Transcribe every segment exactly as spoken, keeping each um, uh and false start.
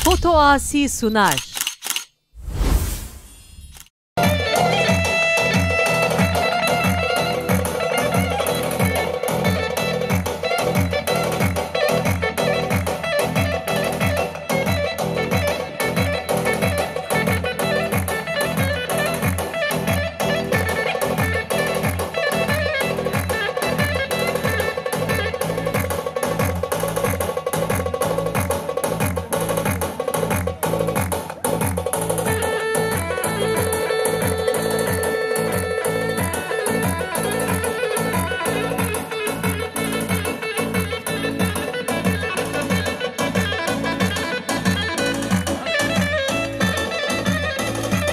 Foto Asi sunar.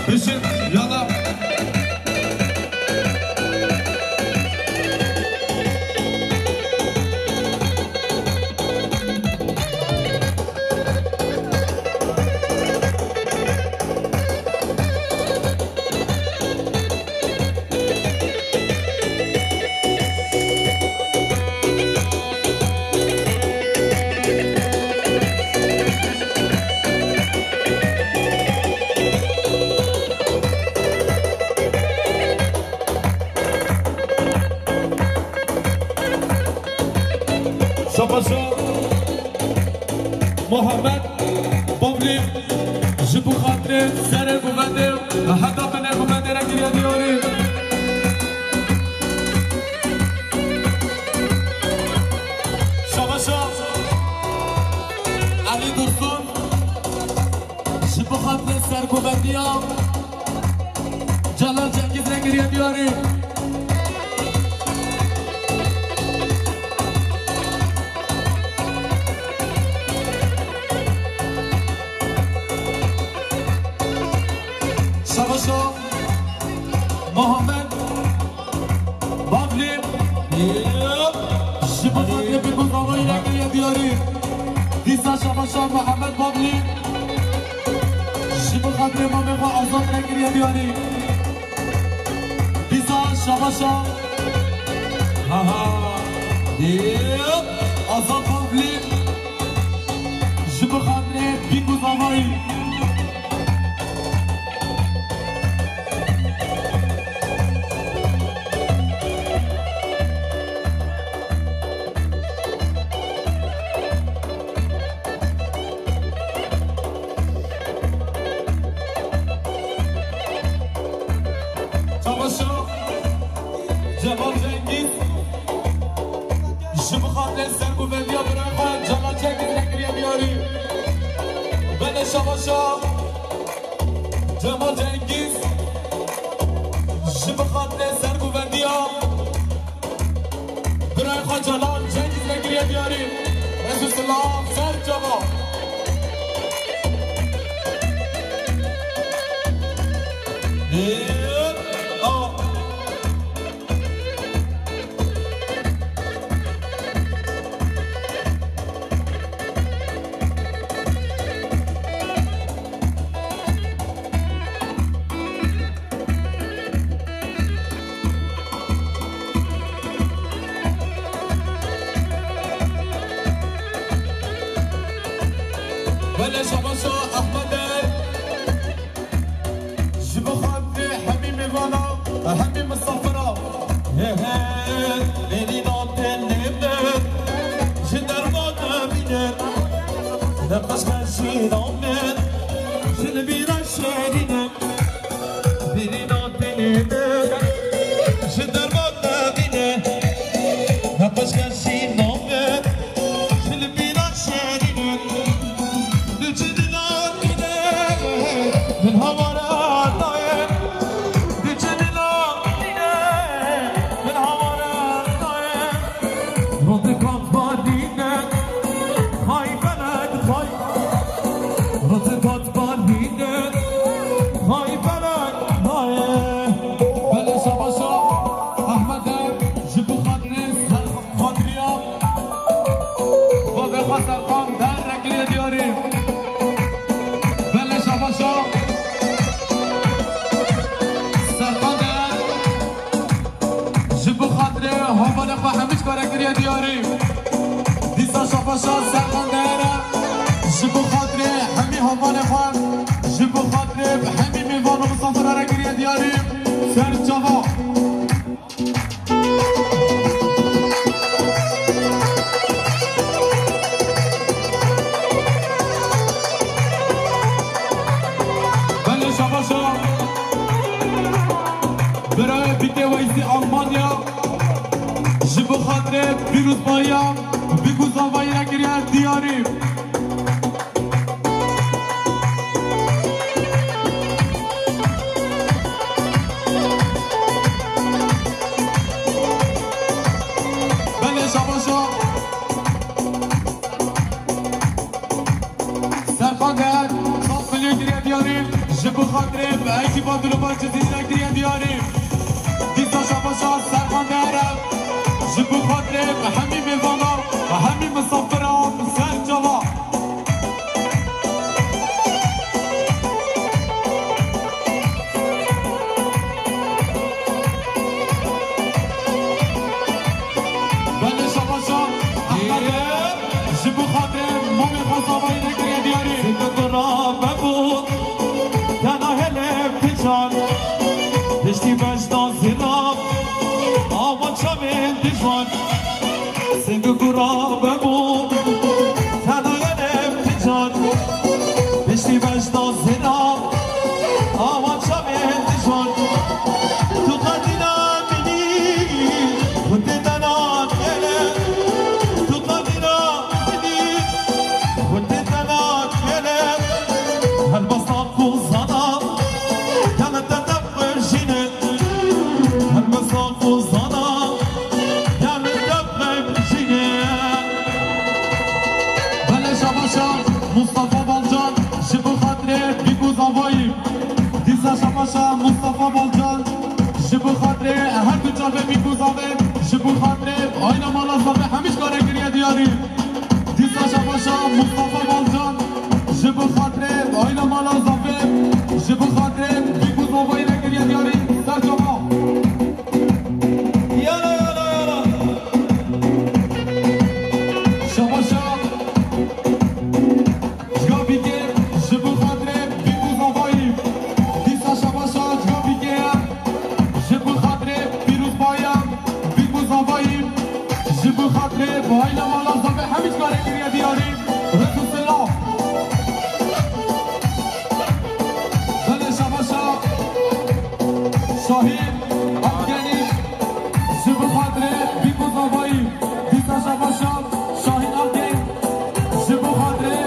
Bişin, yala. Şabaşa Muhammed Bavlî ji bo xatirê serê govendê heta binê govendê re kiriye diyarî. Şabaşa Elî Dursun ji bo xatirê sergovendiya Celal Cengiz re kiriye diyarî. Şabaşa Muhammed Bavlî ji bo xatirê Bîrgûz Avayî re kiriye diyarî. Dîsa şabaşa Muhammed Bavlî ji bo xatirê mamê xwe Azad re kiriye diyarî. Dîsa şabaşa. Aha. Yep. Azad Bavlî ji bo xatirê Bîrgûz Avayî. Çabaşa Cemal Cengiz ji bo xatirê sergovendiya birayê xwe Cemal Cengiz re kiriye diyarî. Belê şabaşa Cemal Cengiz ji bo xatirê sergovendiya birayê xwe Celal Cengiz re kiriye diyarî. Rêz û silav ser Cemal. Ê, a. Belê şabaşa Ehmedê. Ji bo xatirê hemî mêvana, hemî misafira. He he, bêrîna tenê min, ji derman nemînin. Neqeşke jîna min, ji li bîra şerînin. Bêrîna tenê min, ji derman nemînin. Neqeşke jîna min, ji li bîra şerînin. Diçe dila min e, min hawara dayê. Diçe dila min e, min hawara dayê. Rode kat vadîne, hay felek, hay. Rode kat vadîne, hay felek, hay. Belê şabaşa Ehmedê ji bo xatirê ser xatiriya bavê xwe Serkan Der re kiriye diyarî. Belê şabaşa Serkan Der ji bo xatirê hevalê xwe Hemîçka re kiriye diyarî. Dîsa şabaşa Serkan Der ji bo xatirê hemî Bayan, Bîk û Zavayî re kiriye diyarî. Belê şabaşa. Serkan Değer, sed milyon kiriye diyarî, ji bo xatirê bi ekipa Dilûbar Cizîrî re kiriye diyarî. Dîsa şabaşa Serkan Değer e, ji bo xatirê bi hemî mêvana, bi hemî misafira ser çava. Belê şabaşa Ehmed Değer, ji bo xatirê mamê xwe Zavayî re kiriye diyarî. Sêkê tu rabebû, tena helê piçan, piştî beşta zira, awa çavên dijan. Sêkê tu rabebû, tena helê piçan, piştî beşta zira, awa çavên dijan. Tu qedîna minî, xwe tê tena kele, tu qedîna minî, xwe tê tena kele. Helbesta ku zana, gel te te xwe jîne. Helbesta ku zana, gel te xwe jîne. Belê şabaşa Mustafa Balcan, ji bo xatirê Bîk û Zavayî. Dîsa şabaşa Mustafa Balcan, ji bo xatirê her du çavê Bîk û Zavê, ji bo xatirê ayna mala Zavê hemî ji kare kiriye diyarî. Dîsa şabaşa Mustafa Balcan, ji bo xatirê ayna mala Zavê, ji bo xatirê Bîk û Zavayî re kiriye diyarî. Ser çava. Yala, yala, yala. Şabaşa. Ji Gabîkê, ji bo xatirê Bîk û Zavayî. Dîsa şabaşa ji Gabîkê ye. Ji bo xatirê Pîrozbayan, Bîk û Zavayî. Ji bo xatirê bayna mala Zavê hemî ji kare kiriye diyarî. Rizq û silav. Belê şabaşa Şahîn Akdeniz. Ji bo xatirê Bîk û Zavayî. Dîsa şabaşa Şahîn Akdeniz. Ji bo xatirê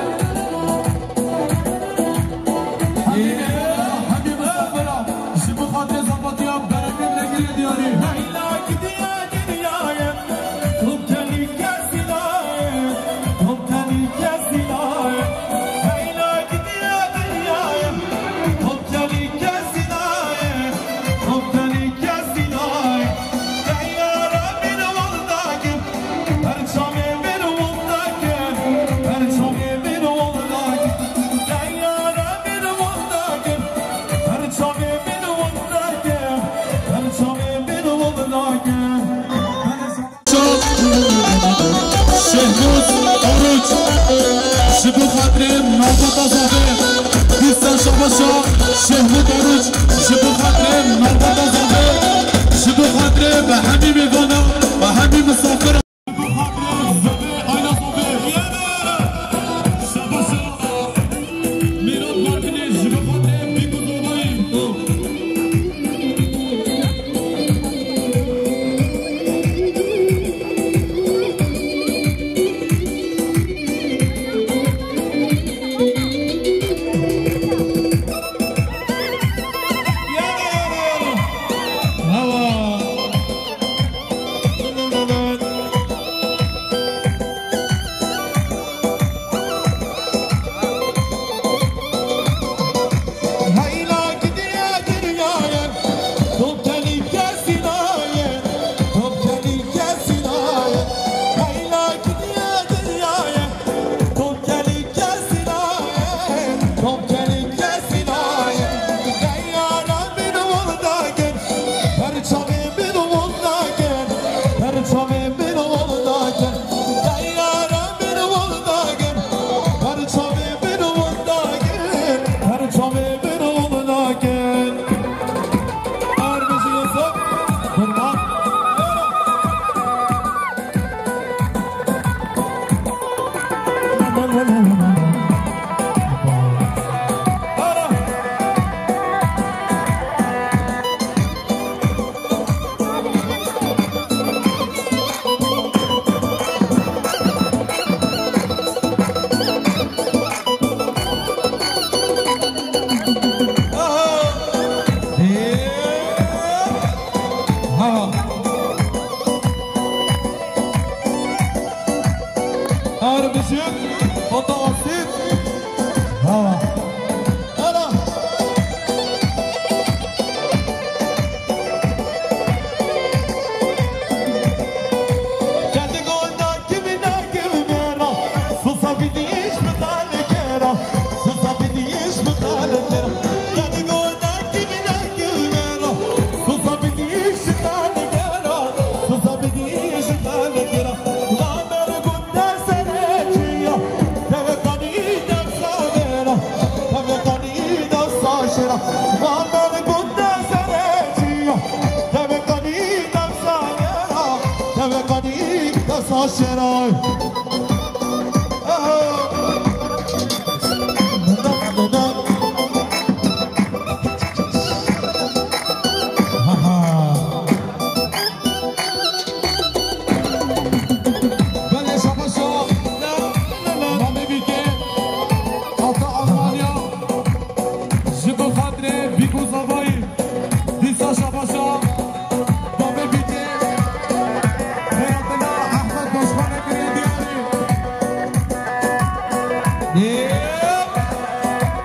Hemî Mexfira, ji bo xatirê Zavatiya bereket re kiriye diyarî. Heyla gidiye dinyayê, top tenî kesî nayê, top tenî kesî nayê. Heyla gidiye dinyayê, top tenî kesî nayê, top tenî kesî nayê. Teyara min wildake, perçemê min wildake, perçemê min wildake. Teyara min wildake, perçemê min wildake, perçemê min wildake. Şehmuz Oruç, ji bo xatirê malbata Zavê. Dîsa şabaşa Şehmuz Oruç, ji bo xatirê malbata Zavê, ji bo xatirê bi hemî mêvana, bi hemî misafira. Ji bo xatirê Zavê, ayna Zavê. Şabaşa Mîrat Martinê, ji bo xatirê Bîk û Zavayî.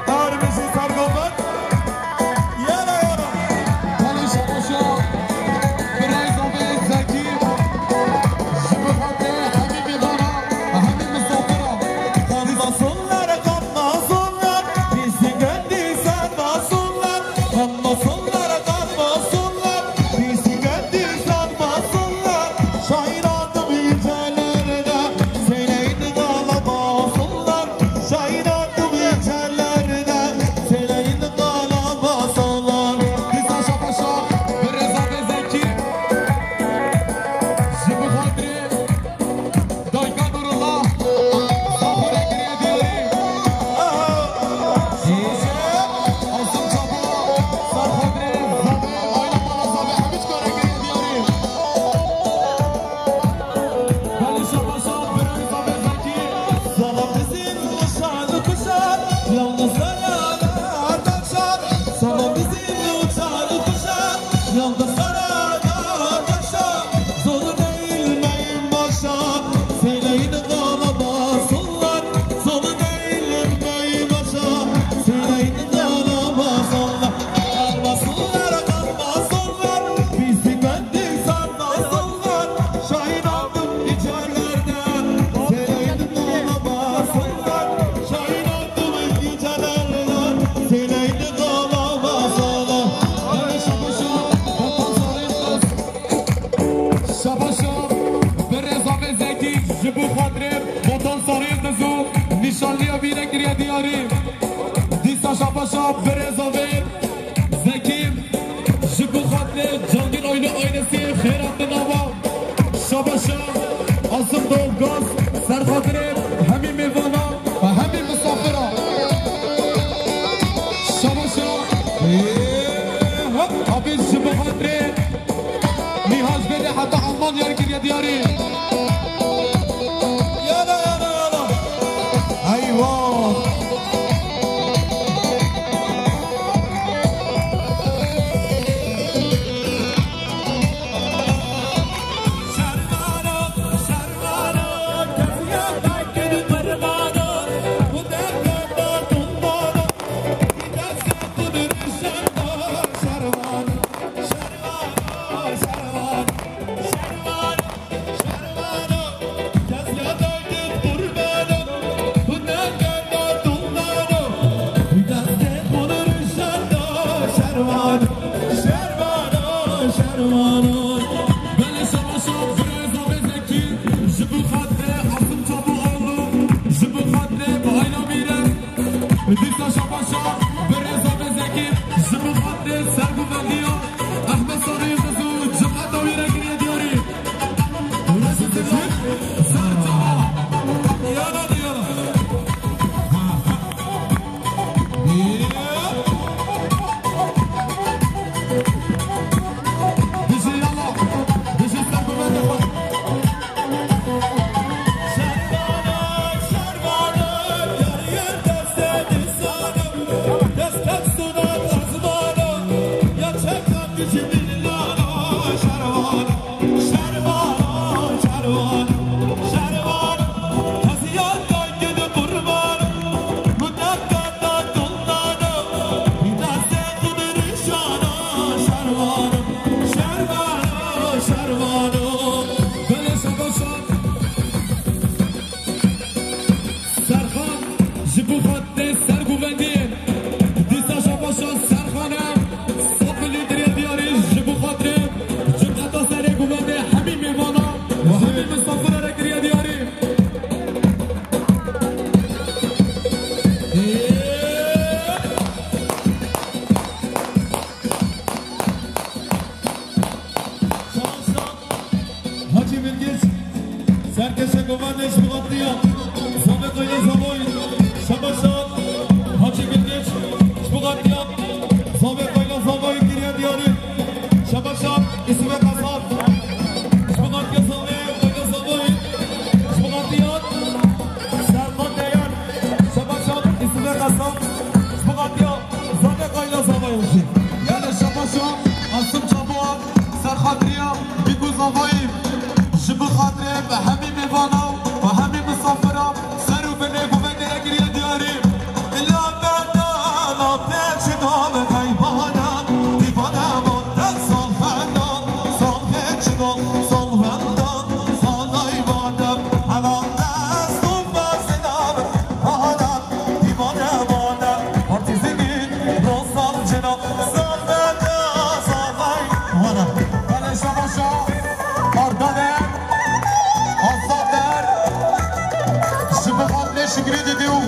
Dar bijî sergovan. Yala, yala. Belê şabaşa. Birayê Zavê Zekî. Ji bo xatirê hemî mêvana, hemî misafira. Qanmasınlar, qanmasınlar. Bizi kendi sarmasınlar. Qanmasınlar, qanmasınlar. Bizi kendi sarmasınlar. Şahin adım yücelerde. Seleyin kalabalıklar. Şahin adım yücelerde. Seleyin kalabalıklar. Dîsa şabaşa. Birêza Zekî. Ji bo xatirê Dayika Nurullah, Saxûrê kiriye diyarî. Asim Çapa, Serxatirê Zavê, Ayla Mala Zavê, hemî çikare kiriye diyarî. Belê şabaşa, birayê Zavê Zekî. Salam bizim uşağı kuşak, yalnızlara taşak. Salam bizim uşağı kuşak, yalnızlara taşak. Zor değil meymaşa, seleyin kalabalıklar. Zor değil meymaşa, seleyin kalabalıklar. Kalmasınlar, kalmasınlar, bizi kendi sarmasınlar. Şahin aldım içerlerden, seleyin kalabalıklar. Şahin aldım içerlerden, seleyin kalabalıklar. Şabaşa, şabaşa, birêza Zavê Zekî, ji bo xatirê Vatan Sarê Qiz û nîşanliya wî re kiriye diyarî. Dîsa şabaşa, birêza Zavê Zekî, ji bo xatirê Cangîr Aylo ailesê xêr hatin ava. Şabaşa, Asim Doğgaz, Serxatirê hemî mêvana, hemî misafira. Şabaşa, hop, abi ji bo xatirê Nîha ji vê de heta Almanya kiriye diyarî. Yala, yala, yala. Eyvah. Belê şabaşa, birêza Zavê Zekî, ji bo xatirê Asim Çabuoğlu, ji bo xatirê Ayla Mîre, Dîsa şabaşa, birêza Zavê Zekî, ji bo xatirê sergovendiya Ehmed Sarê Qiz û cemaeta wî re kiriye diyarî. Serçava. Yala diyala. Bijî yala. Bijî sergovendê xwe. Belê şabaşa. Serxan, ji bo xatirê sergovendiyê. Dîsa şabaşa Serxan e, sed milyon kiriye diyarî ji bo xatirê cemeta serê govendê hemî mêvana, hemî misafira re kiriye diyarî. Şabaşa Hacî Bilgiç, serkeşe govendê ji bo xatirê Zavê Qayla Zavoyî. Şabaşa Hacî Bilgiç, ji bo xatirê Zavê Qayla Zavoyî kiriye diyarî. Şabaşa Îsmê Qesab, ji bo xatirê Zavê Qayla Zavoyî, ji bo xatirê Serkan Deyan. Şabaşa Îsmê Qesab, ji bo xatirê Zavê Qayla Zavoyî jî. Yanî şabaşa Asim Çabuwa, serxatiriya Bîku Zavoyî, ji bo xatirê hemî mêvana û hemî misafira ser û binê govendê re kiriye diyar.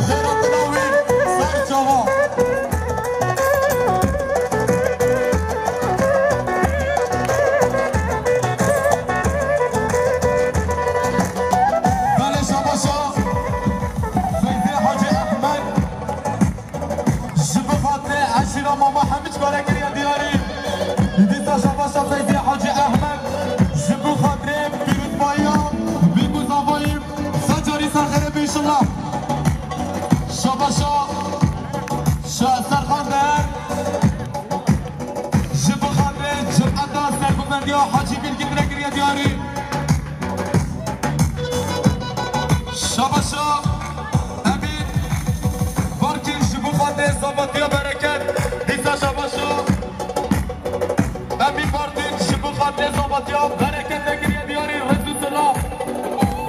Xêratina wî ser çava. Belê şabaşa Feyzê Hacî Ehmed. Ji bo xatirê eşîra Mama Hemîd kare kiriye diyarî. Dîsa şabaşa Feyzê Hacî Ehmed. Ji bo xatirê pîrozbayiya vî ku zavayî sed carî ser xêrê be înşallah. Şabaşa Şa-, Serxan Değer. Ji bo xatirê cemeta Sergovendiya Hacî Bilgîn re kiriye diyarî. Şabaşa Emîn Barkî ji bo xatirê zavatiya Bereket. Dîsa şabaşa Emîn Barkî ji bo xatirê zavatiya Bereket re kiriye diyarî. Rêz û silav.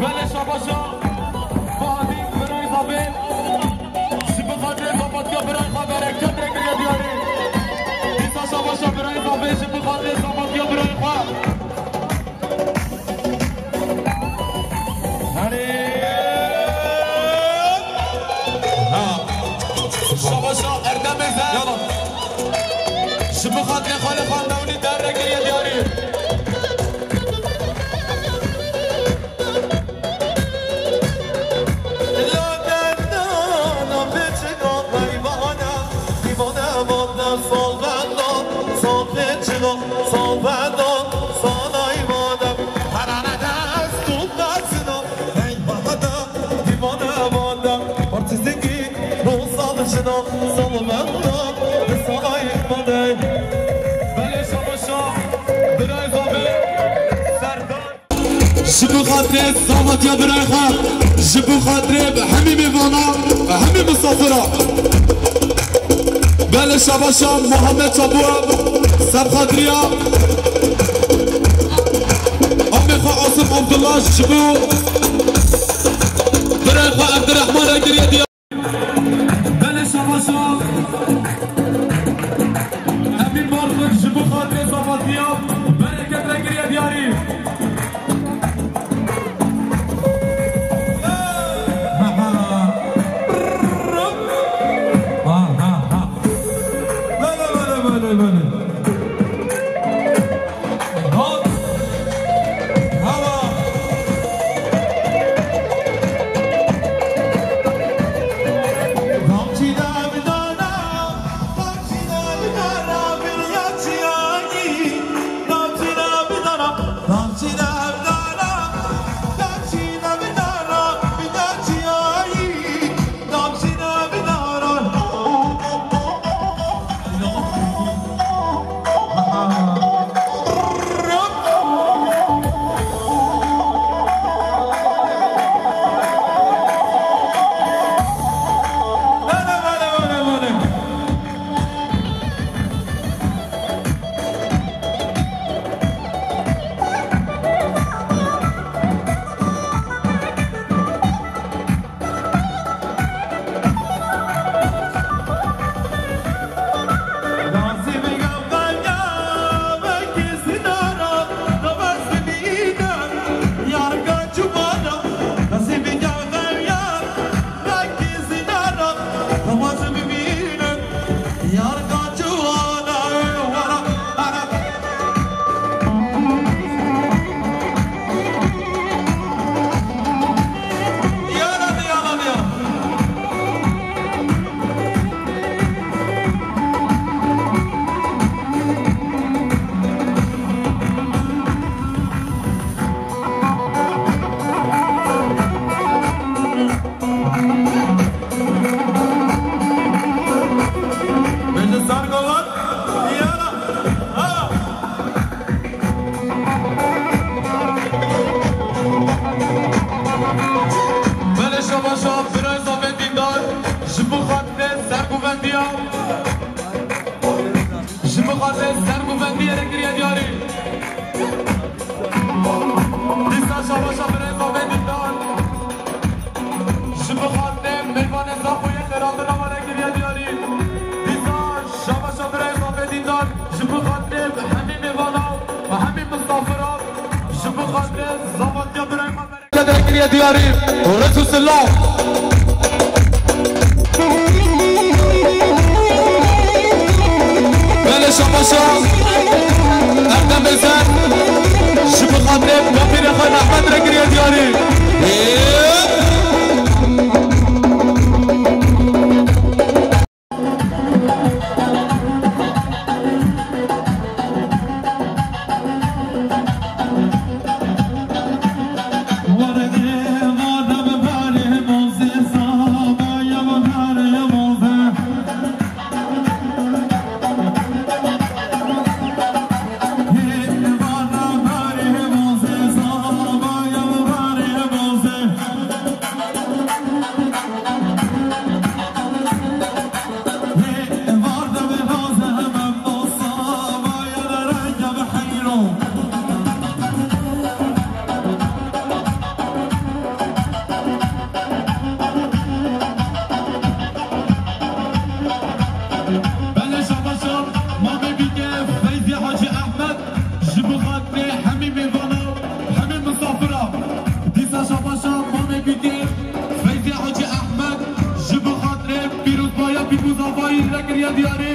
Belê şabaşa Fahadî birayê zavê. Ji bo xatirê zavatiya birayê xwe Bereket re kiriye diyarî. Dîsa şabaşa birayê zavê ji bo xatirê zavatiya birayê xwe. Herê. Ha. Şabaşa Erdemê Zer. Yala. Ji bo xatirê xalê xwe Mewlîd Derre kiriye diyarî. La derdana pêçika meyvane, dîvane vande salvenda, salpêçika salvenda, saleyvane. Herane dest û dezina, meyvane, dîvane vande, artistîkî, bu salçina, salvenda, saleyvane. Belê şabaşa, birayê zavê, Serdar. Ji bo xatirê zavatiya birayê xwe, ji bo xatirê hemî mêvana, hemî misafira. Belê şabaşa Muhammed Çabû, serxatiriya amê xwe Asim Abdullah ji bo birayê xwe Abdurrahman re kiriye diya. Belê şabaşa Emîn Barkın ji bo xatirê zavatiya Bereket re kiriye diyarî. Belê, belê, belê, belê. Bêje sar golan. Yala. Ha. Belê şabaşa birayê zavê dîndar, ji bo xatirê sergovendiya, ji bo xatirê sergovendiyê re kiriye diyarî. Dîsa şabaşa birayê zavê dîndar. Ji bo xatirê mêvanê zaf û yê xêratina me re kiriye diyarî. Dîsa şabaşa birayê zavê dîndar, ji bo xatirê hemî mêvana û hemî misafira, ji bo xatirê zavatiya birayê me re kiriye diyarî. Rêz û silav. Belê şabaşa mamê bîke Feyzî Hacî Ehmed ji bo xatirê hemî mêvana, hemî misafira. Dîsa şabaşa mamê bîke Feyzî Hacî Ehmed ji bo xatirê pîrozbaya Bîbû Zavayî re kiriye diyarî.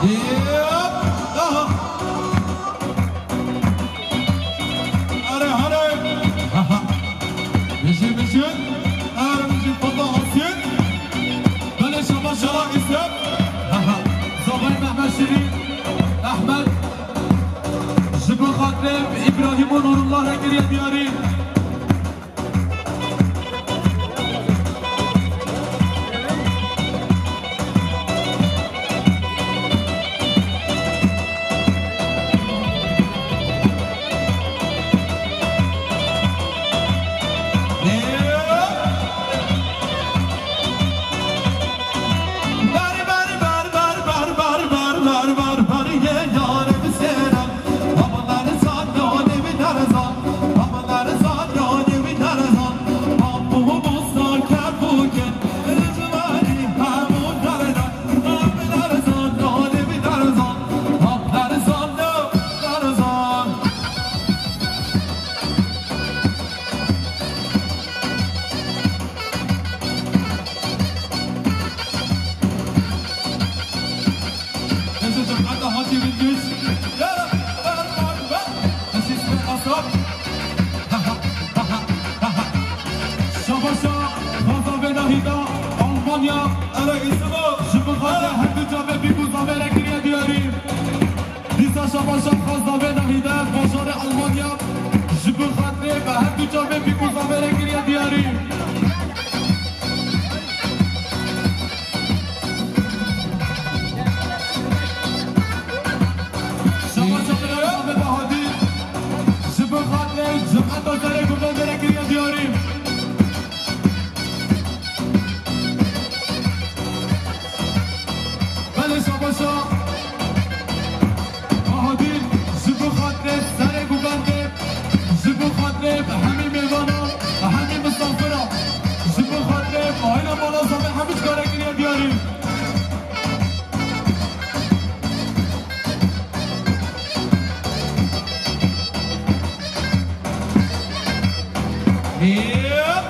Yep. Aha. Are, are. Aha. Bişir, bişir. Are, bişir, fata asir. Belê şaba şaba isem. Aha. Zavay Mehmet Şirin. Ahmet. Ji bo xatirê Îbrahîm û Nurullah re kiriye diyarî. Êzî cemaeta hatî vîndîş. Ya, ber, ber, ber. Êzî sibê qasab. Şabaşa, xweza vê nahî de, Almanya. Ere, îsima. Ji bo xatirê her du çavê Bîbû Zavê re kiriye diyarî. Dîsa şabaşa xweza vê nahî de, bajarê Almanya. Ji bo xatirê be her du çavê Bîbû Zavê re kiriye diyarî. Şabaşa Mirav Ahmet Ahadî, ji bo xatirê cemaeta Serê Gubendê re kiriye diyarî. Belê şabaşa Ahadî, ji bo xatirê Serê Gubendê, ji bo xatirê hemî mêvanan, hemî misafira, ji bo xatirê Hayra Mala Zavê hemî çikare kiriye diyarî. Yep.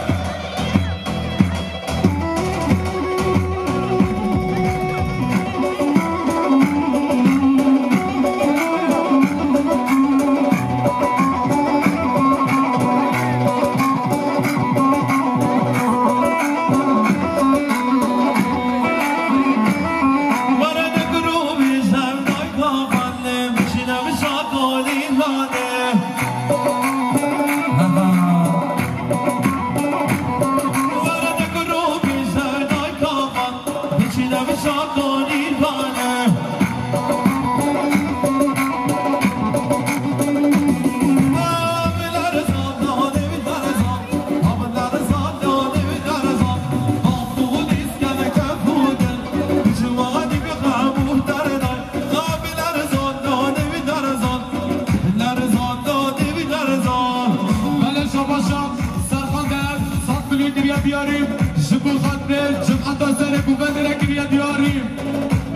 Diyarî, ji bo xatirê cimeta serê govendê re kiriye diyarî.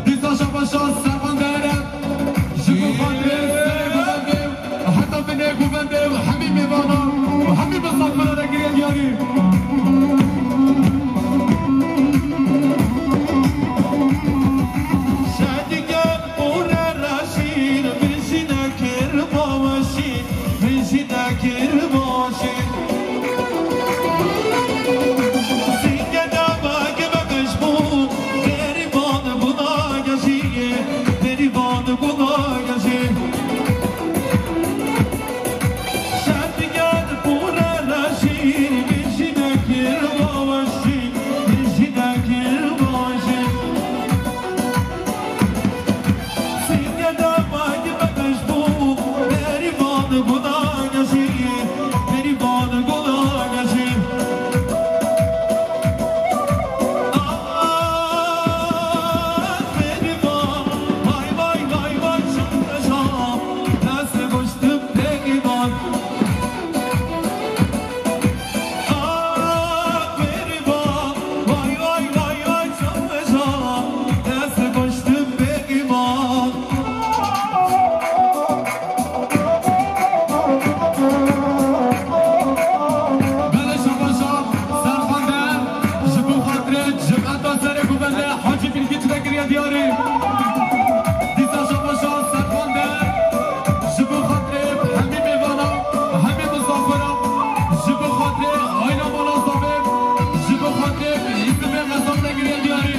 Dîsa şabaşa servan dere, ji bo xatirê serê govendê, heta binê govendê û hemî mêvana û hemî misafira re kiriye diyarî. Şedî gel û re reşîr, min jî nekir baweşî. Min jî nekir baş e. Sînge dema ki me qij bû, bêrîvan bûna gejî, bêrîvan bûna gejî. Şer diger bû re reşî, min jî nekir baweşî, min jî nekir baş e. Ah, Bêrîvan, vay, vay, vay, vay, çaveja, dest goştim bêrîvan. Belê şabaşa, serxwender, ji bo xatirê cimeta serê govendê Hacî Bilgiç vekiriye diyarî. Dîsa şabaşa, serxwender, ji bo xatirê hemî mêvana, hemî misafira, ji bo xatirê ayna mala Zavê, ji bo xatirê Îsmê Qesab re kiriye diyarî.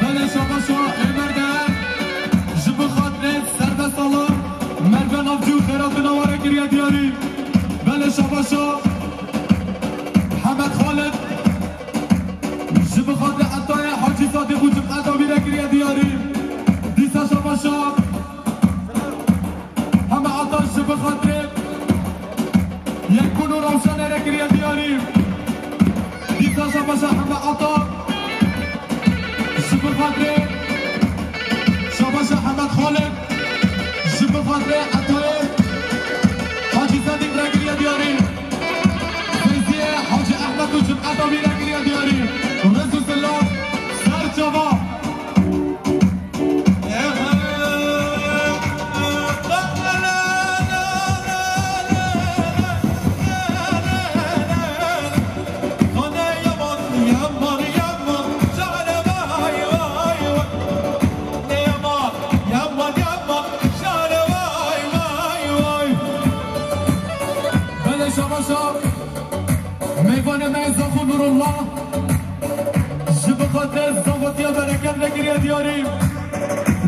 Belê şabaşa Êmer de ji bo xatirê serbest sala Merve Navcî û xêratina were kiriye diyarî. Belê şabaşa Hemed Xalid ji bo xatirê etayê Hacî Sadîq û cimeta wî re kiriye diyarî. Dîsa şabaşa Heme ata ji bo xatirê Yekbûn û Rewşenê re kiriye diyarî. Dîsa şabaşa heme ata ji bo xatirê, şabaşa Hemed Xalid ji bo xatirê etayê Hacî Sedîq re kiriye diyarî. Feyziyê Hacî Ehmed û cimeta wî re kiriye diyarî. Riz û silav ser çava. Belê şabaşa. Meyvanê me Zaxo Nurullah ji bo xatirê zavetiya bereket vekiriye diyarî.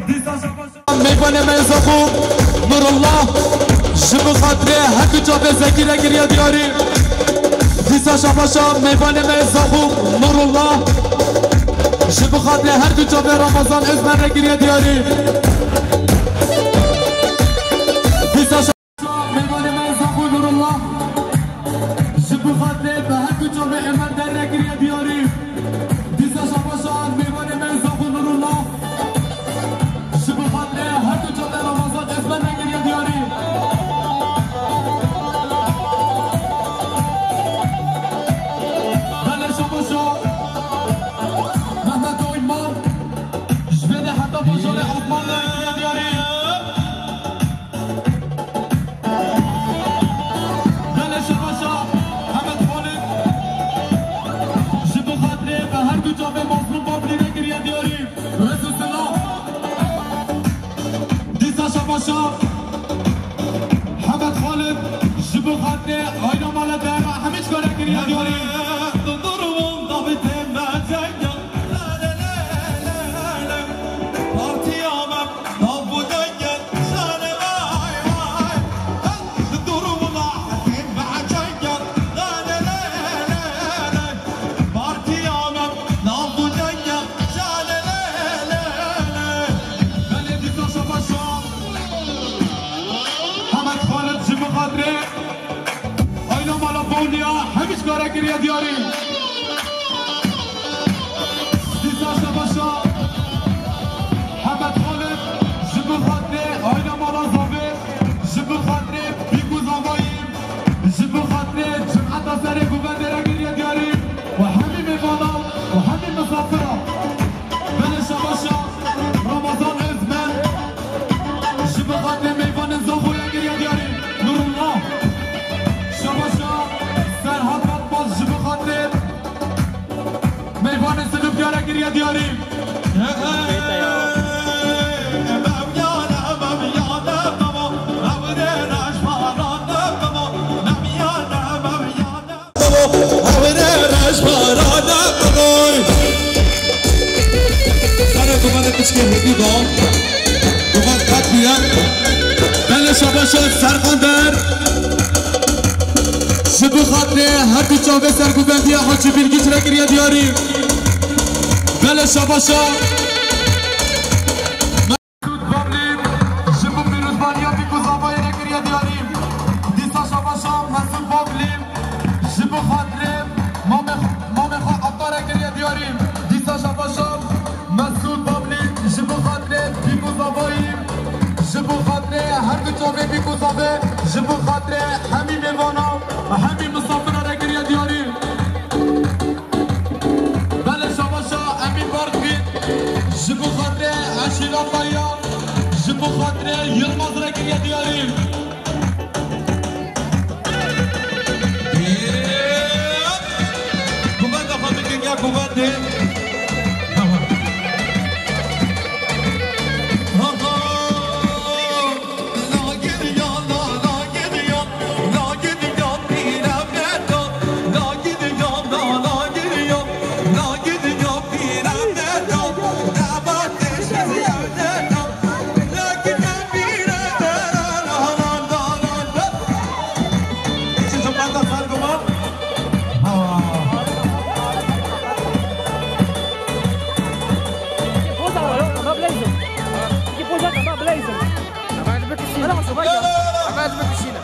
Dîsa şabaşa. Meyvanê me Zaxo Nurullah ji bo xatirê her du çavê Zekî re kiriye diyarî. Dîsa şabaşa meyvanê me Zaxo Nurullah ji bo xatirê her du çavê Ramazan Ozmen re kiriye diyarî. Dîsa Meyvanê me Zaxo Nurullah ji bo xatirê bi her du çavê Êmer der re kiriye diyarî. Dîsa şabaşa meyvanê me Zaxo Nurullah ji bo xatirê her du çavê Ramazan Ozmen re kiriye diyarî. Ayna mala dera hemî ji kare kiriye diyarî. Belê dîsa şabaşa. Hemed Xalid ji min xatirê. Ayna mala Bawliya hemî ji kare kiriye diyarî. Dîsa şabaşa Hemed Xalid ji bin xatirê ayna mala Zavê, ji bin xatirê pîk û zavayî, ji bin xatirê cimeta serê guvendê re kiriye diyarî û hemî mêvana û hemî misafira. Belê şabaşa Ramazan Özmen ji bi xatirê meyvanên Zaxoyê kiriye diyarî. Nurullah. Şabaşa Serhat Batmaz ji bi xatirê meyvanên Silifkeyê kiriye diyarî. Sara gumanê piçkê hêdî ba. Guman qat bûye. Belê şabaşa Serqander. Ji bi xatirê her du çavê serguvendiya Hacî Bilgiç re kiriye diyarî. Belê şabaşa. Mesûd Bavlî ji bo pîrozbaniya pîk û zavayê re kiriye diyarî. Dîsa şabaşa Mesûd Bavlî ji bo xatirê mamê, mamê xwe Ata re kiriye diyarî. Dîsa şabaşa Mesûd Bavlî ji bo xatirê pîk û zavayî, ji bo xatirê her du çavê pîk û zavê, ji bo xatirê hemî mêvana, hemî misafira re kiriye diyarî. Belê şabaşa Emîn Barkvîn ji bo xatirê Eşîla Tayya, ji bo xatirê Yilmaz re kiriye diyarî. Kuvvete xwe bikin ya kuvvete. Poza, ma blazing. Ki poza, ma blazing. Ama ez bikişînim. Ama ez bikişînim.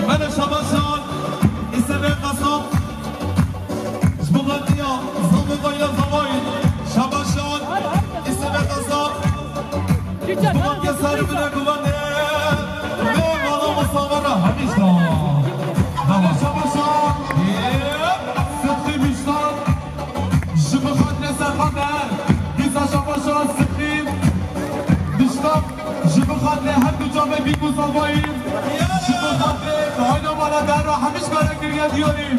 Belê şabaşan, îsebê qasap. Ji bo xatirê zavê xwe ya zavayî, şabaşan, îsebê qasap. Ji bo xatirê serê min e guvanê, vê mala misafira hemî ji da. Belê şabaşan, Sidqî Mîştan. Ji bo xatirê Serqander, dîsa şabaşan Sidqî Mîştan. Ji bo xatirê her du çavê pîk û zavayî, ji bo xatirê ayna mala dera hemî ji kare kiriye diyarî.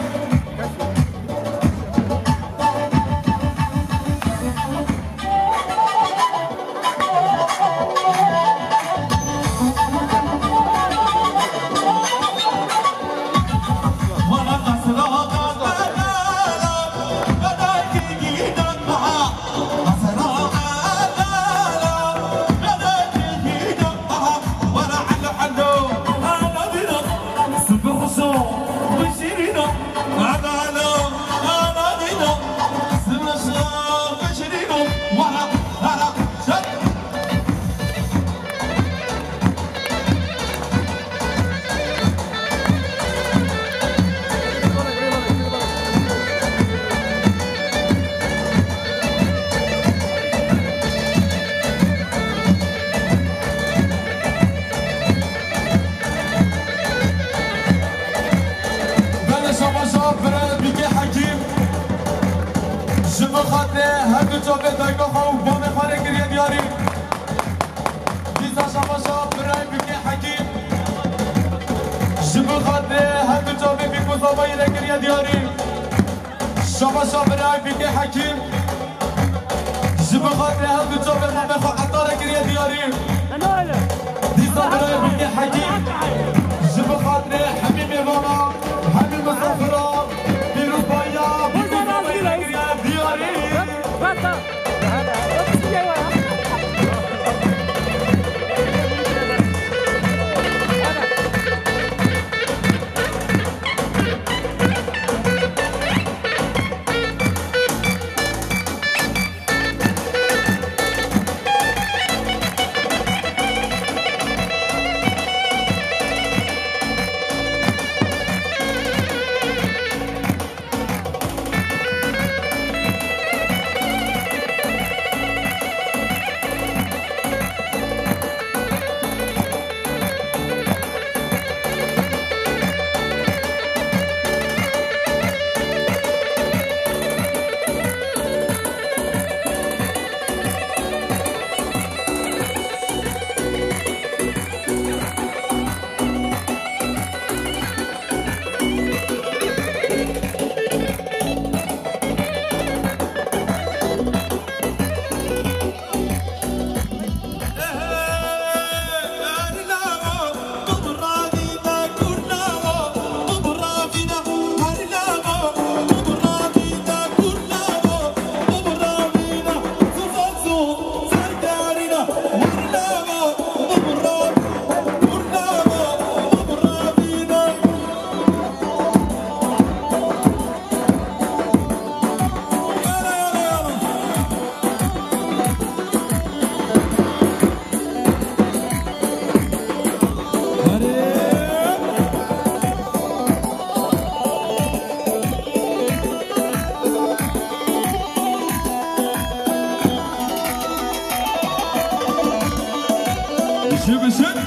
Şabaşa birayê Bîkê Hekîm. Ji bo xatirê her du çavê Bîk û Zabayî re kiriye diyarî. Şabaşa birayê Bîkê Hekîm. Ji bo xatirê her du çavê Mame xwe Etarekiriye diyarî. Dîsa birayê Bîkê Hekîm. Ji bo xatirê hemî mêvana, hemî misafira, pîrozbayiya Bîk û Zabayî re kiriye diyarî. Bişir, bişir.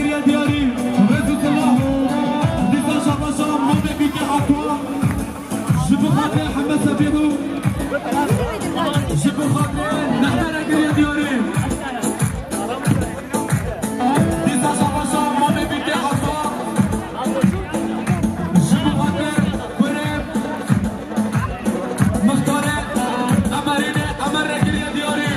Diyarî, Rezî Silah, dîsa şabaşa Mamê Bîkê Ata, ji bo xatirê Heme Sebîhû, ji bo xatirê Nehmere kiriye diyarî. Dîsa şabaşa Mamê Bîkê Ata, ji bo xatirê kurê Mixtarê Emerînê Emer re kiriye diyarî.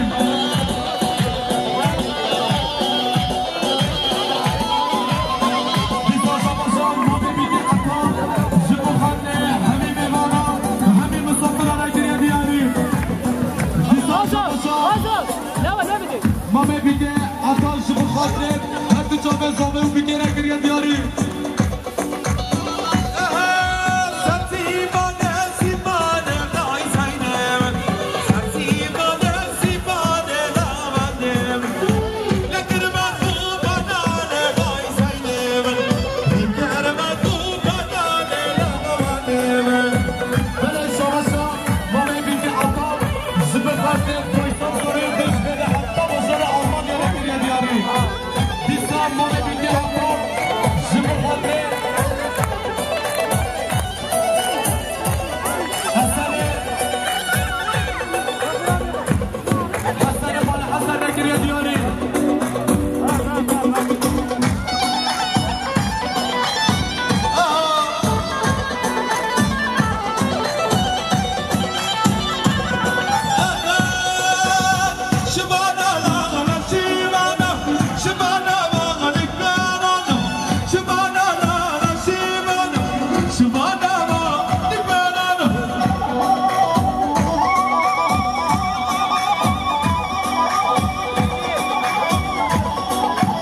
Dîsa şabaşa Mamê Bîkê Ata ji bo xatirê hemî mêvana, hemî misafira re kiriye diyarî. Dîsa şabaşa Mamê Bîkê Ata ji bo xatirê her du çavê zavê û bîkê re kiriye diyarî. Belê şabaşa Mamê Bîkê Ata ji bo xatirê Faysal Zorê Dêşbê de heta bajara Almanya re kiriye diyarî. Dîsa Mamê Bîkê Ata ji bo xatirê Hesenê, Hesenê Mala Hesen re kiriye diyarî.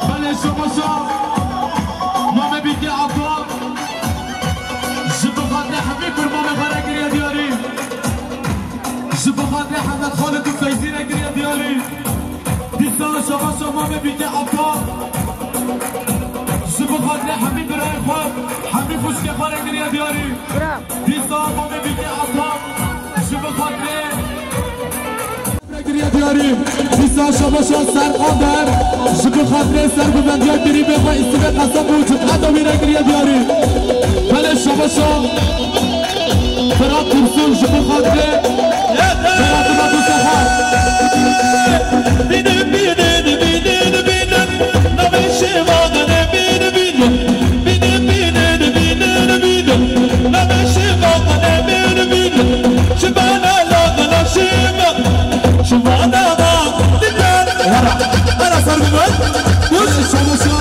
Belê şabaşa Mamê Bîkê Ata ji bo xatirê hemî kurmanê xwe re kiriye diyarî. Ji bo xatirê Hemed Xalid û Feyzî re kiriye diyarî. Dîsa şabaşa Mamê Bîkê Ata ji bo xatirê hemî birayê xwe, hemî xwişkê xwe re kiriye diyarî. Dîsa Mamê Bîkê Ata ji bo xatirê re kiriye diyarî. Dîsa şabaşa Serqan Der ji bo xatirê serbivendiya grîbê xwe Îstîvê Qesab û cimeta wî re kiriye diyarî. Belê şabaşa Firat Tursun ji bo xatirê Firat Tursun. Bînin, bînin, bînin, bînin, navê şêvanê bînin, bînin. Bînin, bînin, bînin, bînin, navê şêvanê bînin, bînin. Şêvana la la şêva, şêvana la dikar. Wara, wara ser bibin. Wis şabaşa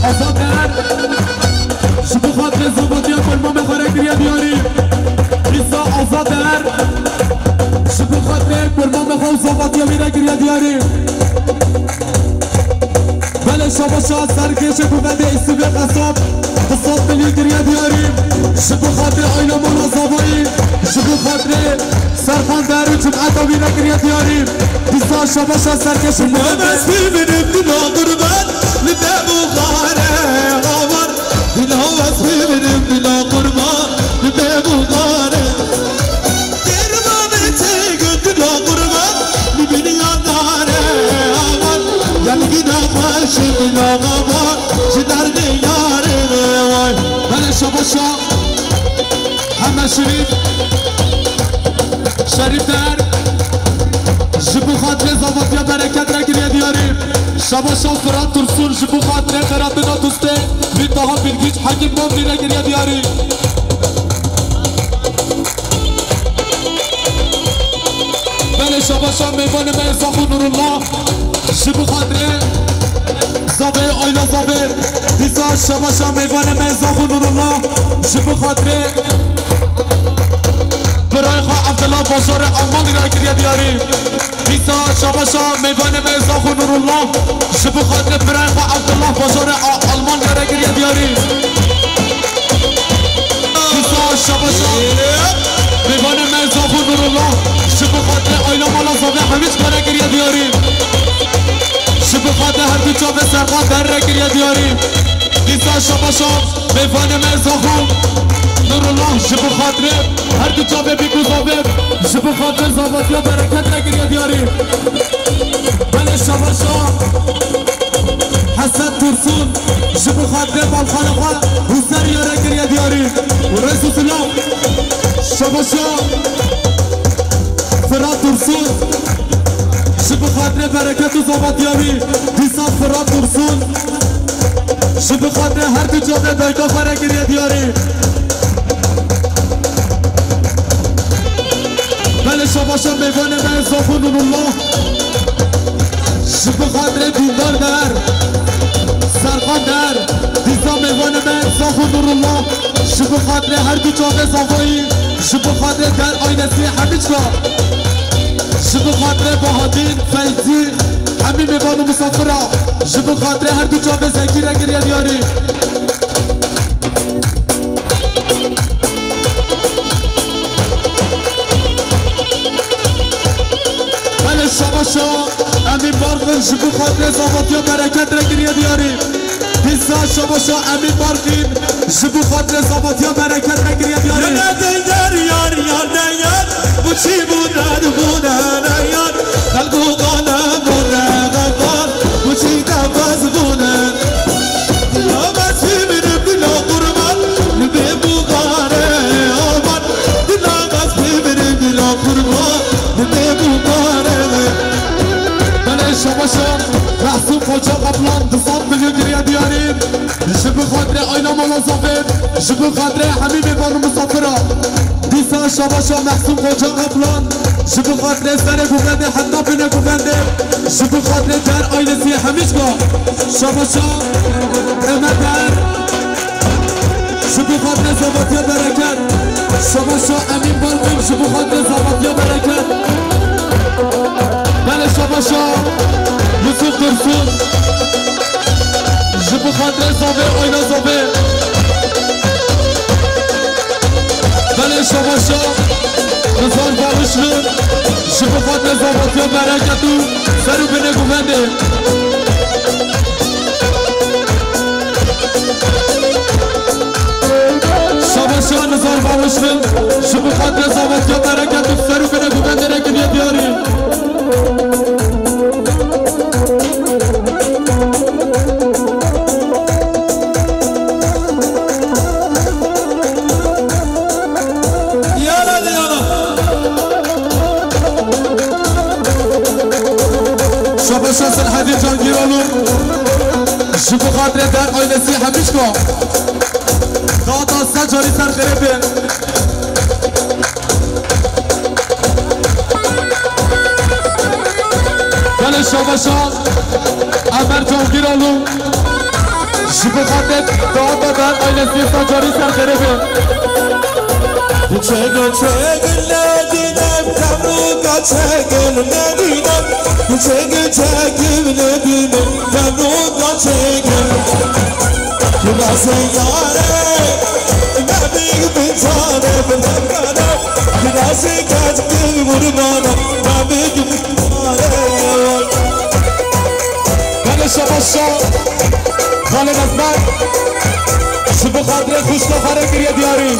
Azad Er. Ji bo xatirê zavatiya kurmamê xwe re kiriye diyarî. Dîsa Azad Er ji bo xatirê kurmamê xwe û zavatiya wî re kiriye diyarî. Belê şabaşa serkêşê ku vedê Îstîvê Qesab, Qesab Milî kiriye diyarî. Ji bo xatirê ayna mala zavayî, ji bo xatirê Serxan Der û cimeta wî re kiriye diyarî. Dîsa şabaşa serkêşê ku vedê. Nabes bibînim dila qurban, li te bû xare avar. Dila wez bibînim, dila qurban, li te bû xare. Dermanê te got dila qurban, li bîniya dare avan. Yelgîna xweş dila avan, ji derdê yarê re way. Belê şabaşa Heme Şerîf. Şerîf Der ji bo xatirê zavatiya bereket re kiriye diyarî. Şabaşa Firat Tursun ji bo xatirê Qeratina Dustê, Mîtaha Bilgiç Hekîm Momnî re kiriye diyarî. Belê şabaşa mêvanê me Zaxo Nurullah ji bo xatirê zavê, ayla zavê. Dîsa şabaşa mêvanê me Zaxo Nurullah ji bo xatirê birayê xwe Evdila bajarê Almanî re kiriye diyarî. Dîsa şabaşa mêvanê me Zaxo Nurullah ji bo xatirê birayê xwe Evdila bajarê A-, Almanya re kiriye diyarî. Dîsa şabaşa mêvanê me Zaxo Nurullah ji bo xatirê ayla mala zavê Hemîç re kiriye diyarî. Ji bo xatirê her du çavê Serxan Der re kiriye diyarî. Dîsa şabaşa mêvanê me Zaxo Nurullah ji bo xatirê her du çavê bîk û zavê, ji bo xatirê zavatiya bereket re kiriye diyarî. Belê şabaşa Hesen Tursun, ji bo xatirê balxana xwe Huseriya re kiriye diyarî. Rêz û silav. Şabaşa Firat Tursun, ji bo xatirê bereket û zavatiya wî, dîsa Firat Tursun, ji bo xatirê her du çavê dayika xwe re kiriye diyarî. Belê şabaşa mêvanê me Zafo Nurullah. Ji bo xatirê dîndar der, serxan der, dîsa mêvanê me Zafo Nurullah. Ji bo xatirê her du çavê Zavoyî, ji bo xatirê der aynesî hemî çika. Ji bo xatirê Bahatîn, Feyzî, hemî mêvan û misafira. Ji bo xatirê her du çavê Zekî re kiriye diyarî. Belê şabaşa Emîn Barxin ji bo xatirê zavatiya bereket re kiriye diyarî. Dîsa şabaşa Emîn Barxin ji bo xatirê zavatiya bereket re kiriye diyarî. Yar de yar, yar, yar de yar, bu çî bûne, bûne ne yar. Xelk û xane bûne xefan, û çî nefes bûne. Dila me sî min, dila qurban, li bê bûxarê aman. Dila me sî min, dila qurban, li bê bûxarê. Belê şabaşa Mehsûm Xoca Qeplan, du sed milyon kiriye diyarî. Ji bo xatirê ayna mala Zafê, ji bo xatirê hemî mêvan û misafira. Dîsa şabaşa Mehsûm Xoca Qeplan, ji bo xatirê serê govendê heta binê govendê, ji bo xatirê der aynesî hemî çika. Şabaşa Eme Der, ji bo xatirê zavatiya bereket. Şabaşa Emîn Balbin, ji bo xatirê zavatiya bereket. Belê şabaşa Yusuf Dursun. Ji bo xatirê zavê, ayna zavê. Belê şabaşa Nizar Barişli. Ji bo xatirê zavatiya bereket û ser û binê govendê. Şabaşa Nizar Barişli. Ji bo xatirê zavatiya bereket û ser û binê govendê re kiriye diyarî. Yala de yala. Şabaşa Serhedî Cangîroğlu. Ji bo xatirê der ailesî hemî çika. Data se carî ser xêrê be. Belê şabaşa Emer Cangîroğlu. Ji bo xatirê data der ailesî se carî ser xêrê be. Çego çego ledînem, kemûka çego ledînem. Çego çego ledînem, kemûka çego. Nasıl yare, mebîk bin cane bin. Nasıl kaç bin vurmana, mebîk bin cane. Belê şabaşa Xalid Ezber, ji bo xatirê xwişka xwe re kiriye diyarî.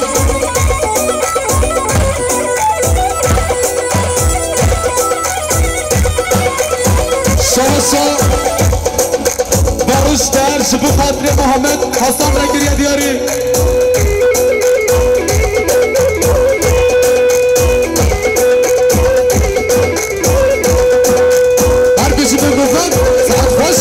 Şabaşa Barış Der, ji bo xatirê Muhammed Hasan re kiriye diyarî. Her bijî bin govend, saet xweş.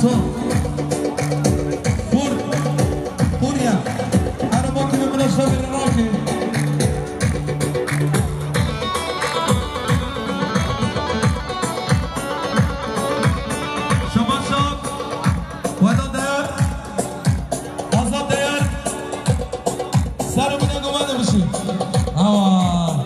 Pur, pur ya. Araba kime bile şabiri rakı. Şama şap, weda değer, azad değer. Sarı bine goma demişim. Awa.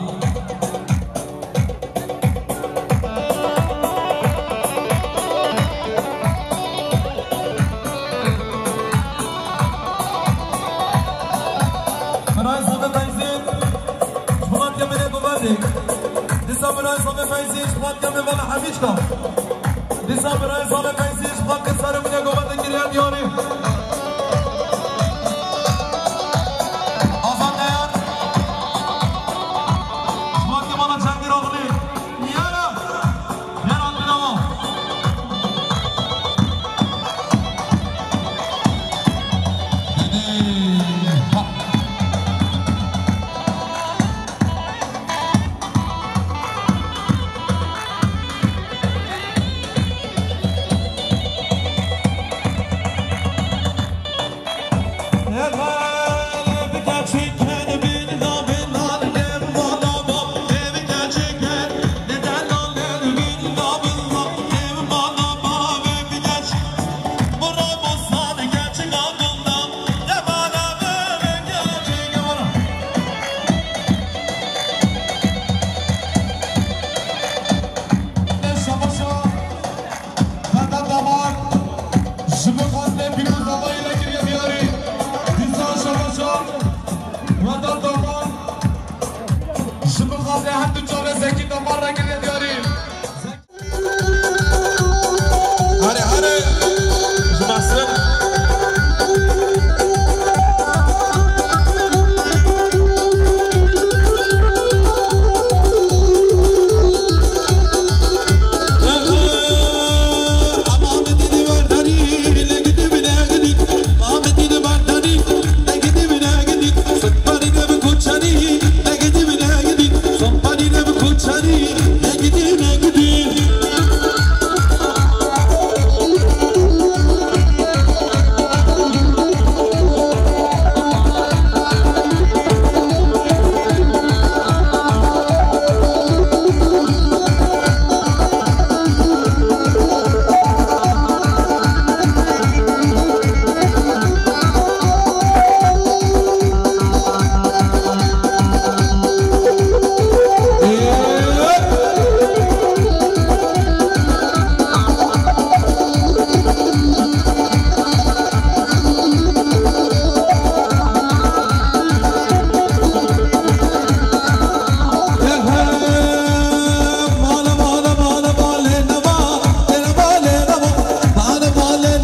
Miray Sami Feyzî, ji Polat Kemê Govatek. Dîsa Miray Sami Feyzî, ji Polat Kemê Vala Hemîçka. Dîsa Miray Sami Feyzî, ji Polat Kesarê Mine Govatek giriya diyarî.